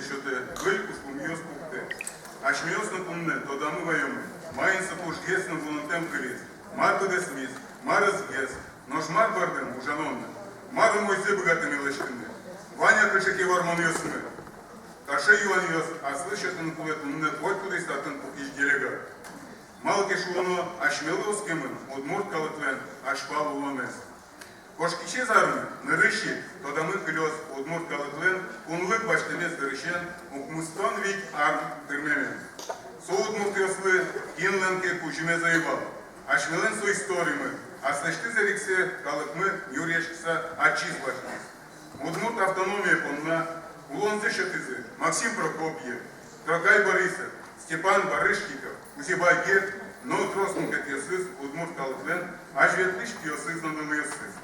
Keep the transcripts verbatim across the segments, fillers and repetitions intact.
сётэ, выль ужпумъёс пуктэ. Асьмеос но туннэ тодамы ваёмы, маин со тужгес но вунонтэм кылиз, мар быдэсмиз, мар ӧз гес, нош мар бордын ужано на, мар умойзэ быгатэ ми лэсьтыны. Вань-а кыӵе ке вормонъёсмы? Таӵе юанъёс аслыз сётыны кулэ туннэ котькудӥз татын пукись делегат. Малы ке шуоно, асьмелы оскемын удмурт калыклэн азьпал улонэз. Кошкись арын нырысь ик тодамы кылёз удмурт калыклэн кунлык басьтэмез дырысен укмыстон вить ар тырмемын. Со удмуртъёслы кинлэн ке кузьымез ӧй вал. Асьмелэн со историмы, аслэсьтыз эриксэ калыкмы нюръяськыса ачиз басьтӥз. Удмурт автономия понна улонзэ сётӥзы Максим Прокопьев, Трокай Борисов, Степан Барышников, Кузебай Герд но трос мукетъёсыз удмурт калыклэн азьветлӥсь пиосыз но нылъёсыз.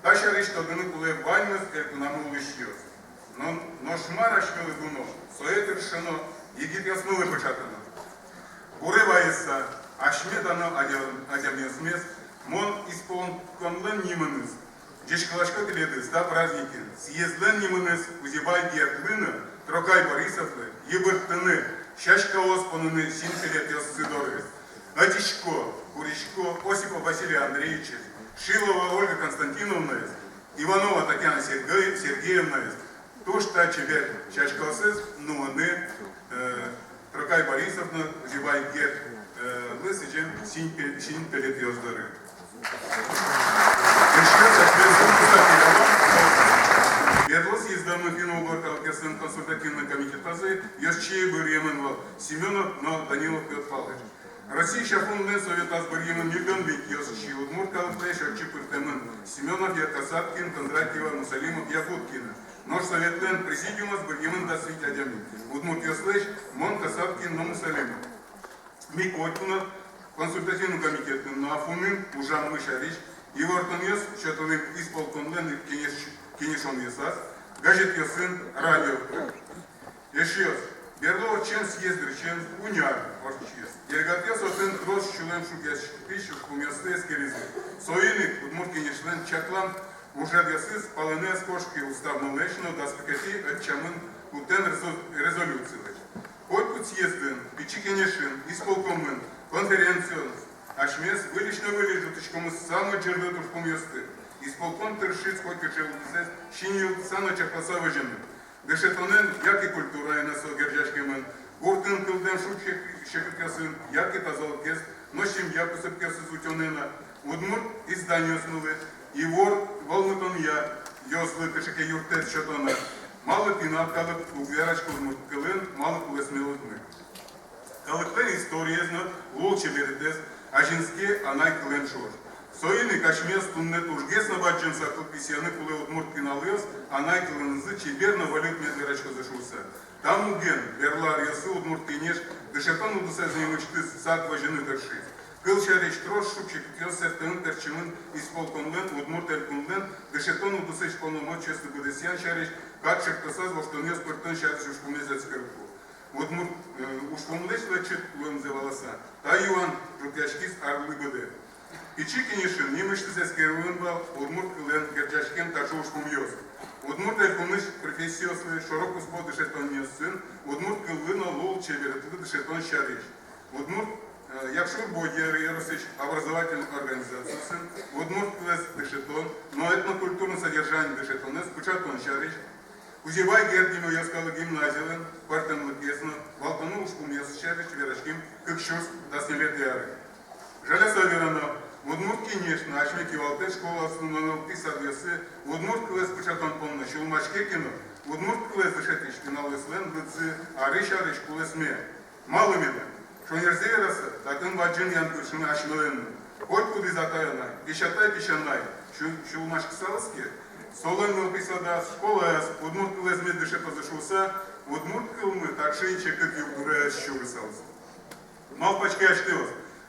Та сярысь тодыны кулэ ваньмыз элькунамы улӥсьёс. Но, нош мар асьмелы дуно, сое тыршоно егитъёсмылы пыӵатоно. Буре вайыса асьме дано адям-, адямиосмес, мон исполкомлэн нимыныз ӟечкыласько тӥледыз та праздникен, съездлэн нимыныз Кузебай Гердлы но Трокай Борисовлы йыбырттыны, сяськаос поныны синпелетъёссы доры. Ӧтисько, курисько Осипов Василий Андреевичез, Шилова Ольга Константиновнаез, Иванова Татьяна Сергей-, Сергеевнаез, туж та чебер сяськаосыз нуыны, э, Трокай Борисов но Кузебай Герд, э, лы сӥзем синпе-, синпелетъёс доры. Берло съездамы финно-угор калыкъёслэн консультативной комитетазы ёзчи быръемын вал Семёнов но Данилов Пётр Павлович. Россиысь Афонлэн Советаз быръемын ньыльдон вить ёзчи, удмурт калыклэсь отчы пыртэмын Семёнов, Касаткин, Кондратьева, Мусалимов, Якуткина. Нош Советлэн Президиумаз быръемын дас вить адями, удмуртъёслэсь мон, Касаткин но Мусалимов. Ми котьку но консультативной комитетын но Афонын ужаммы сярысь ивортонъёс сётылӥм исполкомлэн кенеш-, кенешонъёсаз, газетъёсын, радио. Эшъёс, берло ортчем съезд дырысен куинь ар ортчиз. Делегатъёс отын трос сюлэм шугъяськытӥсь ужпумъёсты эскеризы. Соин ик Удмурт Кенешлэн чаклам ужрадъёсыз палэнэ ӧз кошкы уставмылэсь но дас кыкетӥ ӧтчамын кутэм резо-, резолюцилэсь. Котькуд съездын, пичи кенешын, исполкомын, конференциын асьмеос выльысь но выльысь ӝутӥськомы самой ӟырдыт ужпумъёсты. Исполком тыршиз котькыӵе удысэз синйылтыса но чакласа возьыны. Дышетонэн яке культураен-а со герӟаськемын, гуртын кылдэм шуг-секытъёсын, яке тазалыкез но семья кусыпъёсыз утёнэн-а, удмурт изданиосмылы ивор вӧлмытонъя ёзлы кыӵе ке юрттэт сётон-а, малы пинал калык уг вераськы удмурт кылын, малы кулэсме лыдмы. Калыклэн историез но лулчеберетэз азинске анай кылэн ӵош. Соин ик асьмеос туннэ тужгес но бадӟым саклык висъяны кулэ удмурт пиналъёс анай кылынызы чебер но вольыт мед вераськозы шуыса. Та муген берло аръёсы Удмурт Кенеш дышетон удысэз нимысьтыз сак возьыны тыршиз. Кыл сярысь, трос шуг-секытъёс сэрттэмын-пертчемын исполкомлэн Удмурт Элькунлэн дышетон удысысь полномочиосты быдэсъян сярысь кат чектосаз воштонъёс пыртон сярысь ужпумез эскерыку. Удмурт, э, ужпумлэсь лэчыт луэмзэ валаса, та юан ӝутъяськиз арлы быдэ. Пичи кенешын нимысьтыз эскерылын вал удмурт кылэн герӟаськем таӵе ужпумъёс: Удмурт Элькунысь профессиослы шоро-куспо дышетонъёсын удмурт кыллы но лулчеберетлы дышетон сярысь. Удмурт, э, Якшур-Бӧдья ёросысь образовательной организациосын удмурт кылэз дышетон но этнокультурной содержание дышетонэз пыӵатон сярысь. Кузебай Герд нимо йӧскалык гимназилэн пӧртэмлыкез но валтоно ужпумъёсыз сярысь вераським кык сюрс дас ньылетӥ арын. Жаляса верано, Удмурт Кенеш но асьме кивалтэт школаосын но нылпи садъёсы удмурт кылэз пыӵатон понна сюлмаське ке но, удмурт кылэз дышетӥсь пиналъёслэн лыдзы арысь-арысь кулэсме. Малы меда? Шонерзэ вераса, татын бадӟым янгышын асьмелэн но. Котькудӥз атай-анай, песятай-песянай сю-, сюлмаськысалыз ке, солэн нылпи садаз, школаяз удмурт кылэз мед дышетозы шуыса, удмурт кылмы таӵе ик секыт югдуре ӧз сюрысалыз. Малпаське асьтэос,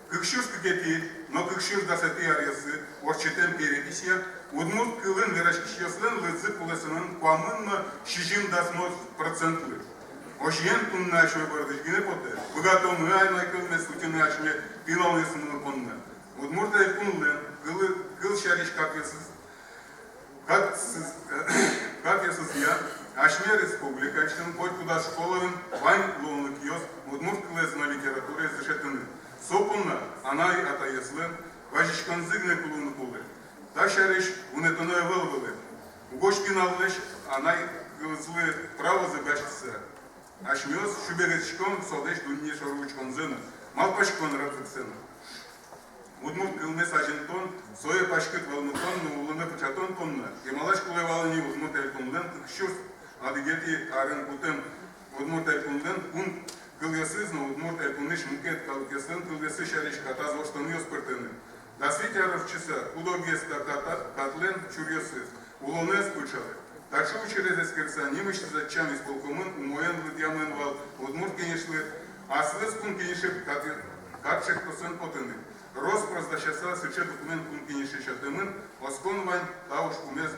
кык сюрс кыкетӥ но кык сюрс дасэтӥ аръёсы ортчытэм переписья удмурт кылын вераськисьёслэн лыдзы кулэсэмын куамын но сизьымдасмос процентлы. Озьыен, туннэ асьме бордысь гинэ потэ, быгатомы-а анай кылмес утьыны асьме пиналъёсмы понна. Удмурт Элькунлэн кылы-, кыл сярысь катъёсыз, катсыз-, катъёсызъя Асьме республикаысьтым котькудаз школаын вань луонлыкъёс удмурт кылэз но литератураез дышетыны. Со понна анай-атайёслэн вазиськонзы гинэ кулыны кулэ. Та сярысь вунэтоно ӧвӧл вылэм. Угось пиналлэсь анай кылызлы правозэ басьтыса, асьмеос сюбегатӥськом солэсь дунне шоры учконзэ но, малпаськон радзыксэ но. Удмурт кылмес азинтон, сое паськыт вӧлмытон но улонэ пыӵатон понна кемалась кулэ вал ини Удмурт Элькунлэн кык сюрс одӥгетӥ арын кутэм Удмурт Элькунлэн кун кылъёсыз но Удмурт Элькунысь мукет калыкъёслэн кылъёссы сярысь катаз воштонъёс пыртыны. Дас вить ар ортчыса куд-огез та ката-, катлэн чуръёсыз улонэ ӧз пыӵалэ. Таӵе учырез эскерыса, нимысьтыз ӧтчам исполкомын умоен лыдъямын вал Удмурт Кенешлы аслыз Кун Кенеше кат-, катшӧктосэн потыны. Рос-прос дасяса, сыӵе документ Кун Кенеше сётэмын, оскон вань, та ужпумез,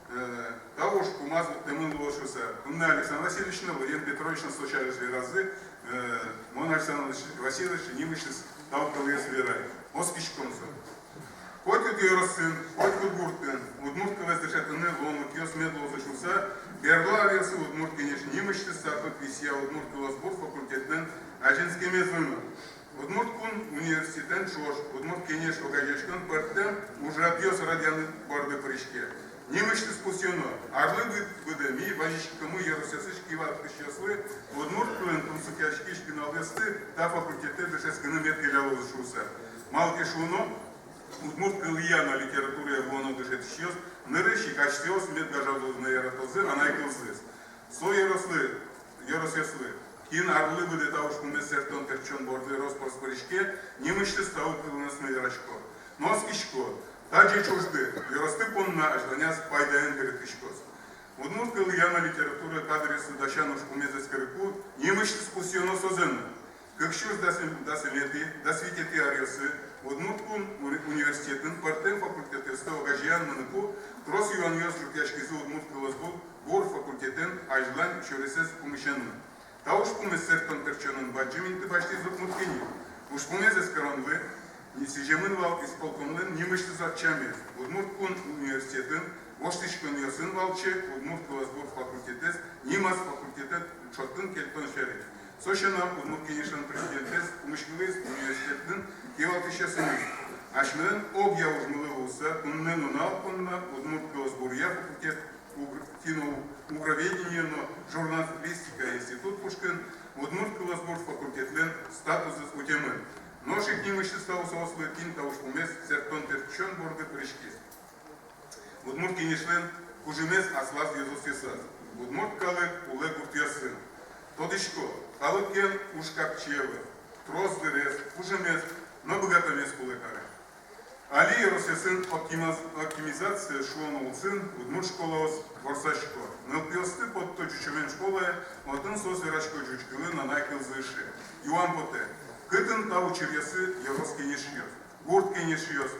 э, та ужпумаз вуттэмын луоз шуыса. Туннэ Александр Васильевич но, Владимир Петрович но со сярысь веразы, э, мон Александр Васильевич нимысьтыз тау кылъёс верай. Оскиськом со. Котькуд ёросын, котькуд гуртын удмурт кылэз дышетыны луонлыкъёс мед луозы шуыса, берло аръёсы Удмурт Кенеш нимысьтыз саклык висъя удмурт кылосбур факультетлэн азинскемезлы но. Удмурт кун университетэн ӵош Удмурт Кенеш огазеяськон пӧртэм ужрадъёс радъян борды пыриське. Нимысьтыз пусъёно, арлы быд-, быдэ ми вазиськомы ёросъёсысь кивалтӥсьёслы, удмурт кылын тунсыкъяськись пиналъёсты та факультетэ дышетскыны мед келялозы шуыса. Малы ке шуоно, удмурт кылъя но литературая вуоно дышетӥсьёс нырысь ик асьсэос мед гажалозы но яратозы анай кылзэс. Со ёрослы, ёросъёслы, кин арлы быдэ та ужпумез сэрттон-пертчон борды рос-прос пыриське, нимысьтыз тау кылыныз но верасько. Но оскисько, та ӟеч ужды ёросты понна азьланяз пайдаен берыктӥськоз. Удмурт кылъя но литературая кадръёсты дасян ужпумез эскерыку, нимысьтыз пусъёно созэ но. Кык сюрс дас, дас витетӥ, дас витетӥ аръёсы Удмурт кун уни-, университетын пӧртэм факультетъёсты огазеян мыныку, трос юанъёс ӝутъяськизы удмурт кылосбур факультетэн азьлань сюресэз пумысен но. Та ужпумез сэрттон-пертчонын бадӟым инты басьтӥз Удмурт Кенеш. Ужпумез эскеронлы сӥземын вал исполкомлэн нимысьтыз ӧтчамез: Удмурт кун университетын воштӥськонъёсын валче удмурт кылосбур факультетэз нимаз факультетэ ӵош кельтон сярысь. Со сяна, Удмурт Кенешлэн президентэз пумиськылӥз университетлэн кивалтӥсьёсыныз. Асьмелэн огъя ужмылы луыса, туннэ нунал понна удмурт кылосбуръя факультет, угр-, финно-угроведение но журналистика институт пушкын удмурт кылосбур факультетлэн статусэз утемын. Нош ик нимысьтыз тау соослы, кин та ужпумез сэрттон-пертчон борды пыриськиз. Удмурт Кенешлэн кужымез аслаз ёзосъёсаз, удмурт калык улэ гуртъёсын. Тодӥсько, калыкен уж капчи ӧвӧл, трос дырез, кужымез но быгатонэз кулэ каре. Али ёросъёсын оптимаз-, оптимизация шуон улсын удмурт школаос ворсасько. Нылпиосты потто ӟучомен школае, отын соос верасько ӟуч кылын, анай кылзы ыше. Юан потэ: кытын та учыръёсы ёрос кенешъёс, гурт кенешъёс?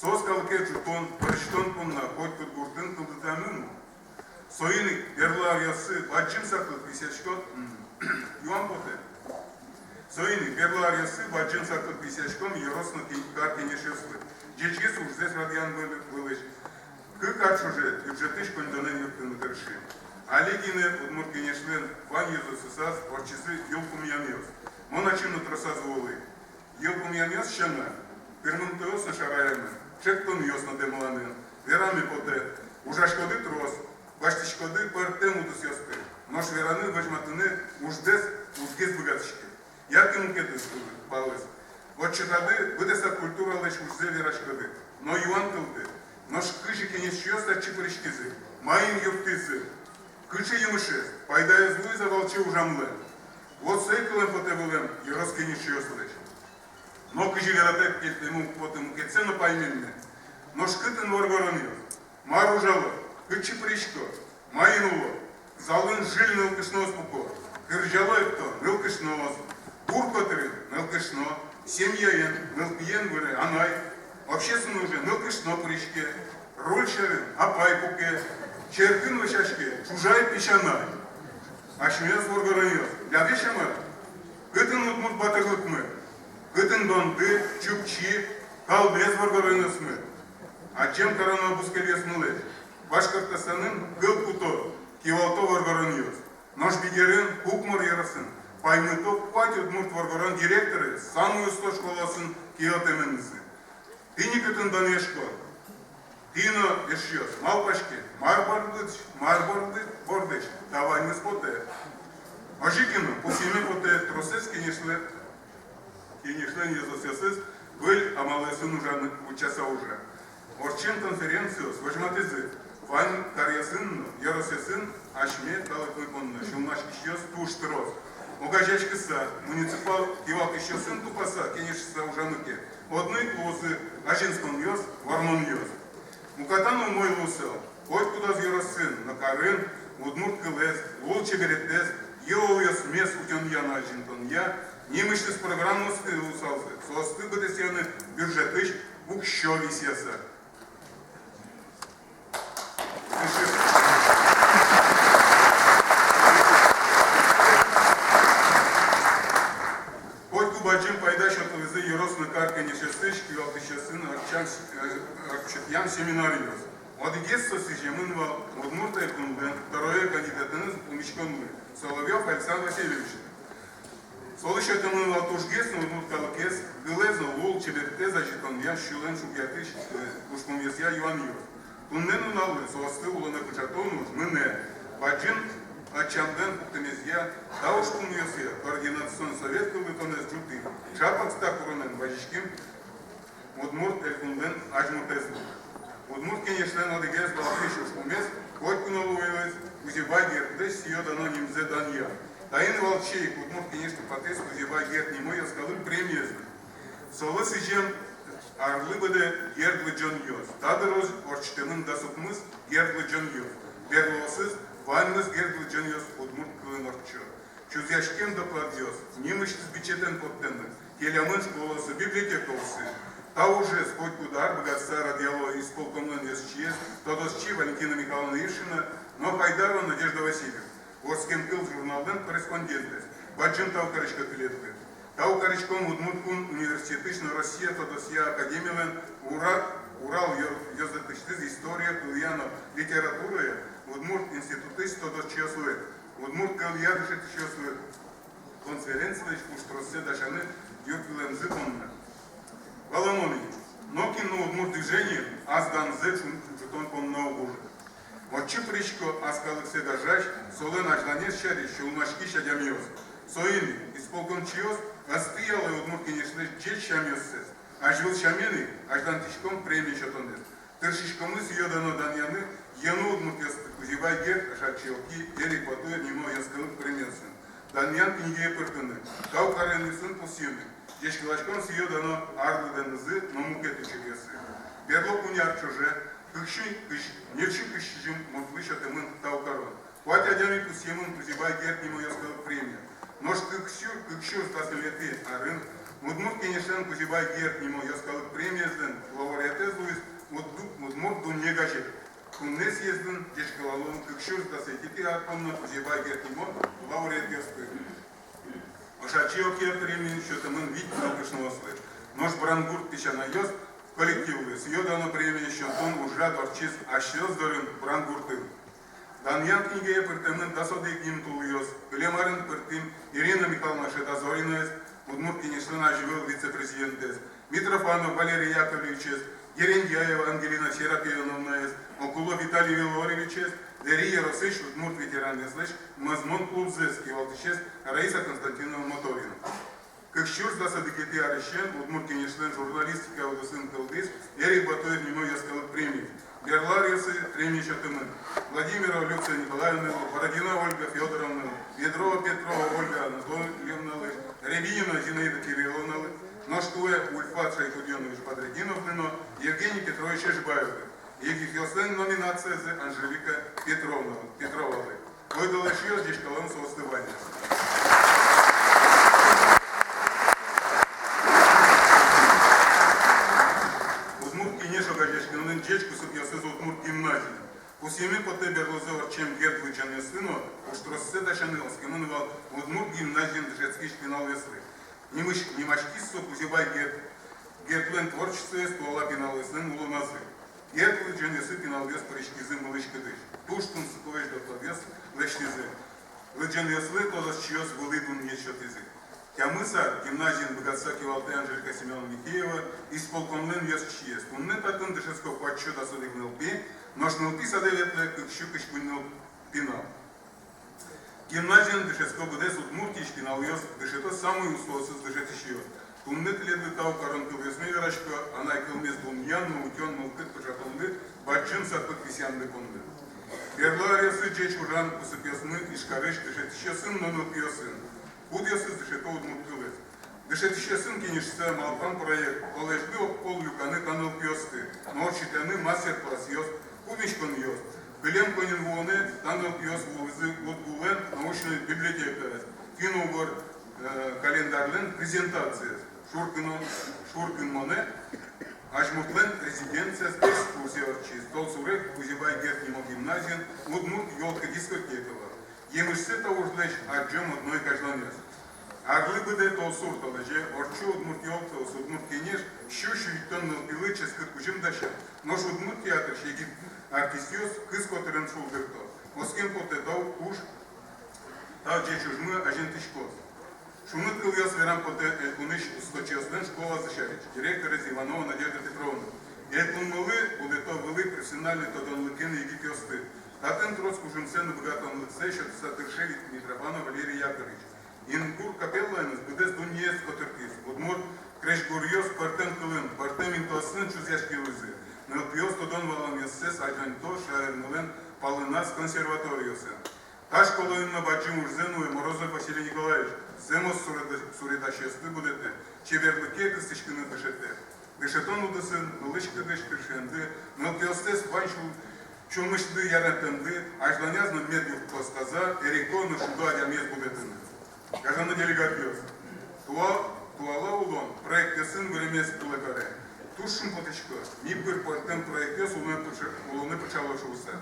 Соос калыкез ӝутон, пӧрысьтон понна котькуд гуртын кылдытэмын. Соин ик берло аръёсы бадӟым саклык висъяськом, м, юан потэ. Соин ик берло аръёсы бадӟым саклык висъяськом ёрос но ке-, кар кенешъёслы ӟечгес ужзэс радъян вылы-, вылысь. Кык ар ӵоже бюджетысь коньдонэн юрттыны тыршим. Али гинэ Удмурт Кенешлэн вань ёзосысаз ортчизы йылпумъянъёс. Мон ачим но тросаз вуылӥ. Йылпумъянъёс сяна, пирмымтэос но шараямын, ӵектонъёс но дэмланын. Вераме потэ: ужаськоды трос, басьтӥськоды пӧртэм удысъёсты, нош вераны, возьматыны уждэс уз гес быгатӥське. Яке мукетыз палыз: отчётады быдэсак культуралэсь ужзэ вераськоды. Но юан кылды: нош кызьы кенешъёс татчы пыриськизы, маин юрттӥзы, кыӵе емышез, пайдаез луиз-а валче ужамлэн? Вот сое кылэм потэ вылэм ёрос кенешъёслэсь. Но кызьы вератэк кельтэме уг поты мукетсэ но паймемме. Нош кытын воргоронъёс? Мар ужало? Кытчы пырисько? Маин уло? Залын жильы нылкышноос пуко. Кырӟало-экто — нылкышноос. Гур котырын — нылкышно. Семьяен, нылпиен выре анай. Общественной уже — нылкышно пыриське. Руль сьӧрын апай пуке. Черкын вӧсяське чужай песянай. Асьмеос, воргоронъёс, лябеса мар? Кытын удмурт батырлыкмы? Кытын Донды, Чупчи, Калмез воргоронъёсмы? Адӟем кароно бускельёсмылэсь. Башкортостанын кыл куто кивалто воргоронъёс. Нош Бигерын, Кукмор ёросын, паймыто куать удмурт воргорон директоръёс самой усто школаосын кивалтэмынызы. Тӥни кытын данъяськон. Тӥ но, эшъёс, малпаське, мар бордысь, мар борды-, бордысь та ваньмыз потэ. Озьы ке но, пусйеме потэ тросэз кенешлэн, кенешлэн ёзъёсыз выль амалъёсын ужаны утчаса ужа. Ортчем конференциос возьматӥзы, вань каръёсын но ёросъёсын асьме калыкмы понна сюлмаськисьёс туж трос. Огазеяськыса, муниципал кивалтӥсьёсын тупаса, кенешыса ужамы ке, одно ик луозы азинсконъёс, вормонъёс. Уката но умой луысал, котькудаз ёросын но карын удмурт кылэз, лулчеберетэз, йылолъёсмес утёнъя но азинтонъя нимысьтыз программаос луысалзы, соосты быдэсъяны бюджетысь уксё висъяса. Котьку бадӟым пайда сётылӥзы ёрос но кар кенешъёсысь кивалтӥсьёсын ортчем, э, ортчытъям семинаръёс. Одӥгез со сӥземын вал Удмурт Элькунлэн второе кандидатэныз пумиськонлы Соловьёв Александр Васильевичлы. Солы сётэмын вал тужгес но удмурт калыкез, кылэз но лулчеберетэз азинтонъя сюлэм шугъятӥсь, э, ужпумъёсъя юанъёс. Туннэ нуналлы соосты улонэ пыӵатон уж мынэ. Бадӟым ӧтчамлэн пуктэмезъя та ужпумъёсъя координационный совет кылдытонэз ӝутӥм. Чапак та куронэн вазиським Удмурт Элькунлэн азьмуртэзлы. Удмурт Кенешлэн одӥгез валтӥсь ужпумез котьку но луылӥз Кузебай Гердлэсь сӥё-дано нимзэ данъям. Таин валче ик Удмурт Кенеш тупатӥз Кузебай Герд нимо йӧскалык премиез. Солы сӥзем арлы быдэ Герд лыдӟонъёс. Та дырозь ортчытэмын дас укмыс Герд лыдӟонъёс. Берлоосыз ваньмыз Герд лыдӟонъёс удмурт кылын ортчо. Чузъяськем докладъёс нимысьтыз бичетэн поттэмын, келямын школаосы, библиотекаосы. Та ужез котькуд ар быгатыса радъяло исполкомлэн ёзчиез, тодосчи Валентина Михайловна Ившина но Хайдарова Надежда Васильевна, «Вордскем кыл» журналлэн корреспондентэз. Бадӟым тау карисько тӥледлы. Тау кариськом Удмурт кун университетысь но Россия тодосъя академилэн Ура-, Урал ё-, ёзэтысьтыз история, кылъя но литературая Удмурт институтысь тодосчиослы, удмурт кылъя дышетӥсьёслы конференцилэсь уж троссэ дасяны юртвылэмзы понна. Валамон ини, нокин но удмурт движениын ас данзэ ӵу-, ӝутон понна уг ужа. Отчы пырисько ас калыксэ гажась, солэн азьланез сярысь сюлмаськись адямиос. Соин ик исполкомчиос ӧз тӥялэ Удмурт Кенешлэсь ӟеч сямъёссэс. Азьвыл сямен ик азьлантӥськом премия сётонэз. Тыршиськомы сӥё-дано данъяны йӧно удмуртъёсты Кузебай Герд, Ашальчи Оки, Эрик Батуев нимо йӧскалык премиосын. Данъян книгае пыртыны, тау каронъёсын пусйыны, ӟечкыласькон сӥё-дано арлыдэнызы но мукет учыръёсы. Берло куинь ар ӵоже кык сю кызь, ньыль сю кызь сизьым муртлы сётэмын тау карон. Куать адями пусъемын Кузебай Герд нимо йӧскалык премие. Нош кык сю, кык сюрс дас ньылетӥ арын Удмурт Кенешлэн Кузебай Герд нимо йӧскалык премиезлэн лауреатэз луиз Уд-, «Удмурт дунне» газет. Туннэ съездын ӟечкылалом кык сюрс дас итӥ ар понна Кузебай Герд нимо лауреатъёсты. Ашальчи Оки премия сётэмын вить нылкышноослы. Нош Брангурт песянайёс коллективлы сӥё-дано премия сётон ужрад ортчиз асьсэос дорын Брангуртын. Данъян книгае пыртэмын дас одӥг нимтулъёс. Кылем арын пыртӥм Ирина Михайловна Шедазоринаез, Удмурт Кенешлэн азьвыл вице-президентэз, Митрофанов Валерий Яковлевичез, Дерендяева Ангелина Серапионовнаез, Окулов Виталий Вилорьевичез, Дэри ёросысь удмурт ветеранъёслэсь «Мӧзмон клубзэс» кивалтӥсез Раиса Константиновна Моторина. Кык сюрс дас одӥгетӥ арысен Удмурт Кенешлэн журналистика удысын кылдӥз Эрик Батуев нимо йӧскалык премия. Берло аръёсы премия сётэмын Владимирова Люция Николаевналы, Бородина Ольга Фёдоровналы, Ведрова Петрова Ольга Анатольевналы, Рябинина Зинаида Кирилловналы, нош туэ Ульфат Шайхутдинович Бадретдиновлы но Евгений Петрович Эшбаевлы. Егитъёслэн номинациязы Анжелика Петровналы, Петровалы. Ойдолэ, эшъёс, ӟечкылалом соосты ваньзэс. Удмурт Кенеш огазеяськонлэн ӟеч кусыпъёсыз удмурт гимназия. Пусйеме потэ, берлозэ ортчем Герд лыдӟонъёсты но уж троссэ дасяны оскемын вал удмурт гимназиын дышетскись пиналъёслы. Нимысь-, нимаськиз со Кузебай Герд, Гердлэн творчествоез туала пиналъёслэн улоназы. Герд лыдӟонъёсы пиналъёс пыриськизы мылысь-кыдысь. Туж тунсыкоесь докладъёс лэсьтӥзы. Лыдӟонъёслы тодосчиос вылӥ дунъет сётӥзы. Тямыс ар гимназиын быгатыса кивалтэ Анжелика Семёновна Михеева, исполкомлэн ёзчиез. Туннэ татын дышетско куать сю дас одӥг нылпи, нош нылпи садэ ветлэ кык сю кызь куинь ныл-, пинал. Гимназиын дышетско быдэс Удмуртиысь пиналъёс, дышето самой усоосыз дышетӥсьёс. Туннэ тӥледлы тау карон кылъёсме верасько, анай кылмес дунъян но утён мылкыд пыӵатонлы, бадӟым саклык висъянлы понна. Берло аръёсы ӟеч ужан кусыпъёсмы Ижкарысь дышетӥсьёсын но нылпиосын, кудъёсыз дышето удмурт кылэз. Дышетӥсьёсын кенешса, малпам проект: колледжлы огпол люканы та нылпиосты, но ортчытыны мастер-классъёс, пумиськонъёс. Кылем коньывуонэ та нылпиос вуылӥзы Удгулэн научной библиотекаез, финн-угор, э, календарлэн презентациез, шуркыно-, шуркынмонэ Азьмуртлэн резиденциез экскурсия ортчиз. Толсуре Кузебай Герд нимо гимназиын удмурт ёлка дискотека вал. Емышсэ та ужлэсь адӟом одно ик азьланяз. Арлы быдэ Толсур толэзе ортчо удмурт ёлкаос, удмурт кенеш сю-сю витьтон нылпилы ческыт кузьым дасяз. Нош удмурт театрысь егит артистъёс кыз котырын шулдырто. Оскем потэ, тау уж, тау ӟеч ужмы азинтӥськоз. Шуныт кылъёс верам потэ элькунысь усточиослэн школазы сярысь. Директорез Иванова Надежда Петровна. Элькунмылы будэтэ вылӥ профессиональной тодонлыкен егитъёсты. Татын трос кужымзэ но быгатонлыксэ сётыса тырше Митрофанов Валерий Яковлевич. Ингур капеллаеныз быдэс дуннеез котыртӥз. Удмурт крезьгуръёс пӧртэм кылын, пӧртэм интыосын чузъяськылӥзы. Нылпиос тодон-валанъёссэс азинто шаермылэн палэназ консерваториосын. Та школаын но бадӟым ужзэ нуэ Морозов Василий Николаевич. Зэмос суреда-, суредасьёсты будэтэ, чеберлыке кыстӥськыны дышетэ. Дышетон удысын мылысь-кыдысь тыршемды, нылпиостэс вань сюл-, сюлмысьтыды яратэмды, азьланяз но мед юрттоз таза, эрико но шудо адямиез будэтыны. Гажано делегатъёс, туа-, туала улон проектъёсын выремез кулэ каре. Туж шумпотӥсько, ми пыр пӧртэм проектъёс улонэ пыӵа-, улонэ пыӵало шуыса.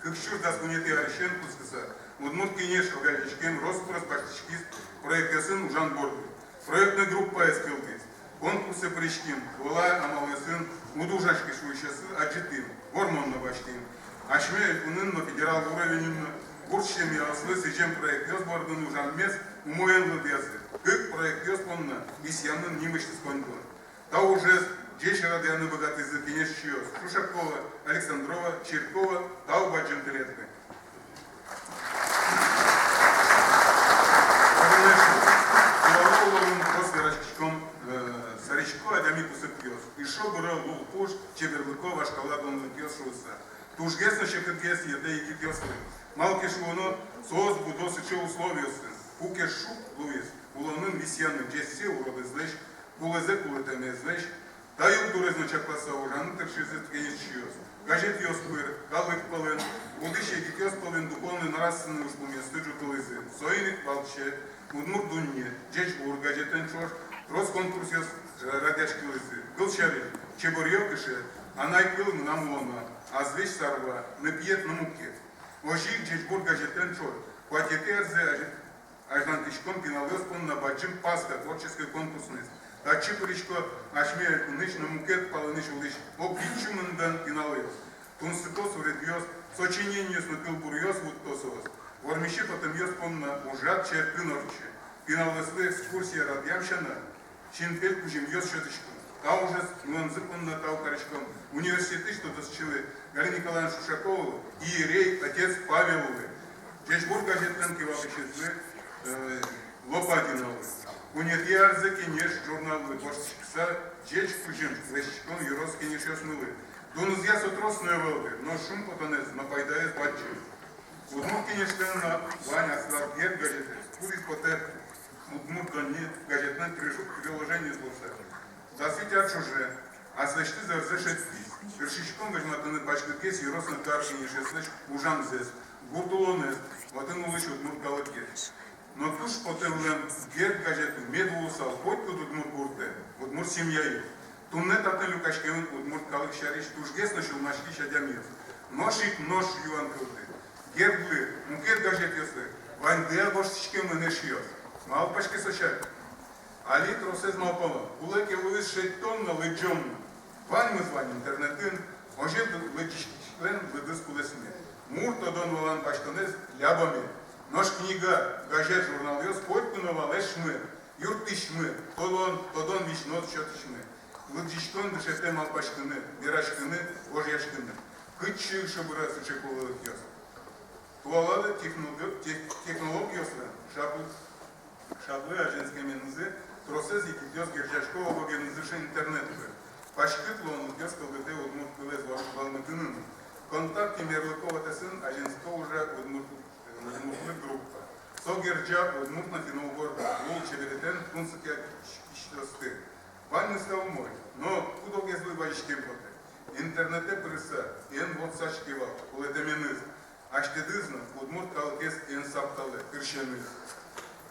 Кык сюрс дас куинетӥ арысен кутскыса Удмурт Кенеш огазеяськем рос-прос басьтӥськиз проектъёсын ужан борды. Проектной группаез кылдӥз. Конкурсэ пыриським, туала амалъёсын уд ужаське шуисьёсыз адӟытӥм, вормон но басьтӥм. Асьме элькунын но, федерал уровеньын но гурт семьяослы сӥзем проектъёс бордын ужаммес умоен лыдъязы. Кык проектъёс понна висъямын нимысьтыз коньдон. Та ужез ӟеч радъяны быгатӥзы кенешчиос Шушакова, Александрова, Чиркова, тау бадӟым тӥледлы. Туала улонын трос вераськиськом, э, сярысь ик адями кусыпъёс. Ишо быро лулпуш, чеберлыко вашкала донлыкъёс шуыса. Тужгес но секытгес йӧтэ егитъёслы. Малы ке шуоно, соос будо сыӵе условиосын, куке шуг луиз улонын висъяны ӟечсэ уродэзлэсь, кулэзэ кулэтэмезлэсь. Та югдурез но чакласа ужаны тыршизы кенешчиос. Газетъёс пыр, калык пӧлын, будӥсь егитъёс пӧлын духовно-нравственной ужпумъёсты ӝутылӥзы. Соин ик валче «Удмурт дунне», «Ӟечбур» газетэн ӵош трос конкурсъёс радъяськылӥзы. Кылсярысь, «Чеберъё кышет», «Анай кыл мынам улонам», «Азвесь сарва», «Ныпъет» но мукет. Озьы ик «Ӟечбур» газетэн ӵош куатетӥ арзэ азь-, азьлантӥськом пиналъёс понна бадӟым «Пасха» творческой конкурсмес. Татчы пырисько асьме элькунысь но мукет палэнысь улӥсь ог вить сю мында пиналъёс. Тунсыко суредъёс, сочинениос но кылбуръёс вутто соос. Вормисе потэмъёс понна ужрад черкын ортче. Пиналъёслы экскурсия радъям сяна, синпель кузьымъёс сётӥськом. Та ужез нуэмзы понна тау кариськом университетысь тодосчилы Галина Николаевна Шушаковалы, иерей отец Павеллы, «Ӟечбур» газетлэн кивалтӥсезлы, э, Лопатиналы. Куинетӥ арзэ «Кенеш» журналлы гожтӥськыса ӟеч кузьым лэсьтӥськом ёрос кенешъёсмылы. Дунызъя со трос но ӧвӧл, но шумпотонэз но пайдаез бадӟым. «Удмурт кенешлэн» но вань аслаз «Герд» газетэз, кудӥз потэ «Удмурт дунне» газетлэн трило-, триложилыез луыса. Дас вить ар ӵоже аслэсьтыз ӧрзэ шедьтӥз. Тыршиськом возьматыны паськытгес ёрос но кар кенешъёслэсь ужамзэс, гурт улонэз, отын улӥсь удмурт калыкез. Но туж потэ вылэм «Герд» газетлы мед вуысал котькуд удмурт гуртэ, удмурт семьяе. Туннэ татын люкаськемын удмурт калык сярысь тужгес но сюлмаськись адямиос. Нош ик нош юан кылдэ: «Гердлы» мукет газетъёслы ваньдыя гожтӥськемын, эшъёс. Малпаське со сярысь. Али тросэз малпало, кулэ ке луиз шедьтон но, лыдӟом но. Ваньмыз вань интернетын, Озьы лыдӟисьлэн лыдыз кулэсме. Мур тодон-валан басьтонэз лябаме. Нош книга, газет, журналъёс котьку но валэшмы, юрттӥсьмы, толон, тодон визьнод сётӥсьмы. Лыдӟиськон дышетэ малпаськыны, вераськыны, гожъяськыны. Кытчы шобыра сыӵе кулэлыкъёс? Туала технолог-, тех-, технологиослэн шаблы-, шаблы азинскеменызы тросэз егитъёс герӟасько ог-огенызы интернет пыр. Паськыт луонлыкъёс кылдытэ удмурт кылэз вал-, валмытыны но. ВКонтакте мерлыко вотэсын азинско ужа удмурт-, удмуртлы группа. Со герӟа удмурт но финно-угор лулчеберетэн тунсыкъяськисьёсты. Ваньмыз та умой, но куд-огезлы вазиськем потэ. Интернетэ пырыса, эн вотсаське вал кулэтэменыз. Асьтэдыз но удмурт калыкез эн сапталэ, кырсеныз.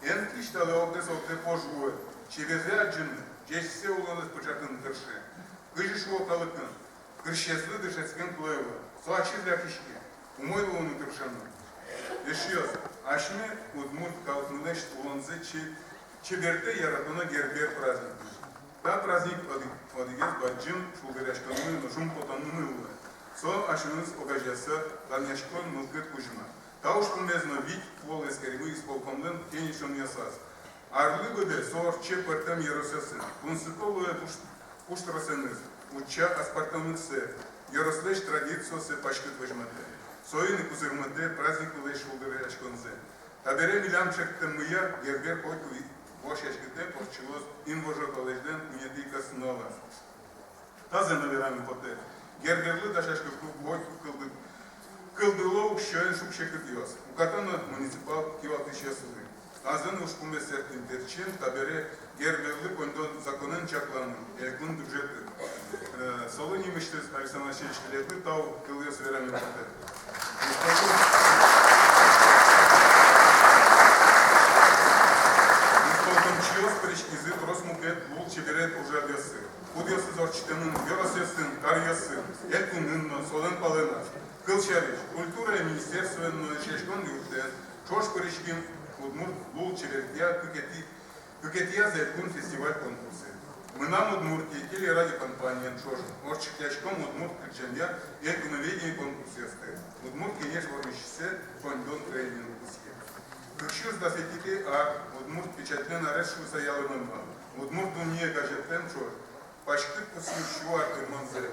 Эн кисьталэ огдэс-огдэ пож вуэ, чеберзэ адӟыны, ӟечсэ улонэз пыӵатыны тырше. Кызьы шуо калыкын: кырсезлы дышетскем кулэ ӧвӧл, со ачиз лякиське, умой луыны тыршоно. Эшъёс, асьме удмурт калыкмылэсь улонзэ че-, чебертэ яратоно Гербер праздник. Та праздник одӥ-, одӥгез бадӟым шулдыръяськонмы но шумпотонмы луэ. Со асьмемыз огазеяса данъяськон мылкыд кузьма. Та ужпумез но вить пол эскеримы исполкомлэн кенешонъёсаз. Арлы быдэ со ортче пӧртэм ёросъёсын. Тунсыко луэ пуш-, пуштросэныз, утча аспӧртэмлыксэ, ёрослэсь традициоссэ паськыт возьматэ. Соин ик узырмытэ праздниклэсь шулдыръяськонзэ. Табере милям чектэммыя Гербер котьку вошъяськытэ, портчылоз инвожо толэзьлэн куинетӥ кӧснуналаз. Тазэ но вераме потэ: Герберлы дасяськыку котьку кылды-, кылдыло уксёен шуг-секытъёс. Уката но муниципал кивалтӥсьёслы. Азэн ужпумез сэрттӥм перчем табере Герберлы коньдон законэн чакланы, элькун бюджетын. Э, солы нимысьтыз Александр Васильевич Лебы тау кылъёс вераме потэ. Исполкомчиос пыриськизы трос мукет лулчеберет ужрадъёсы, кудъёсыз ортчытэмын ёросъёсын, каръёсын, элькунын но солэн палэназ. Кылсярысь, культурая министерствоен но эшъяськон юртэн ӵош пыриським удмурт лулчеберетъя кыкетӥ-, кыкетӥяз элькун фестиваль-конкурсэ. «Мынам Удмуртие» телерадиокомпаниен ӵош ортчытъяськом удмурт кырӟанъя «Элькуноведение» конкурсъёсты, «Удмурт кенеш» вормисьсэ коньдон тренинг пусъем. Кык сюрс дас витетӥ ар удмурт печатьлэн арез шуыса ялэмын вал. «Удмурт дунне» газетлэн ӵош паськыт пусйим сю ар тырмонзэ.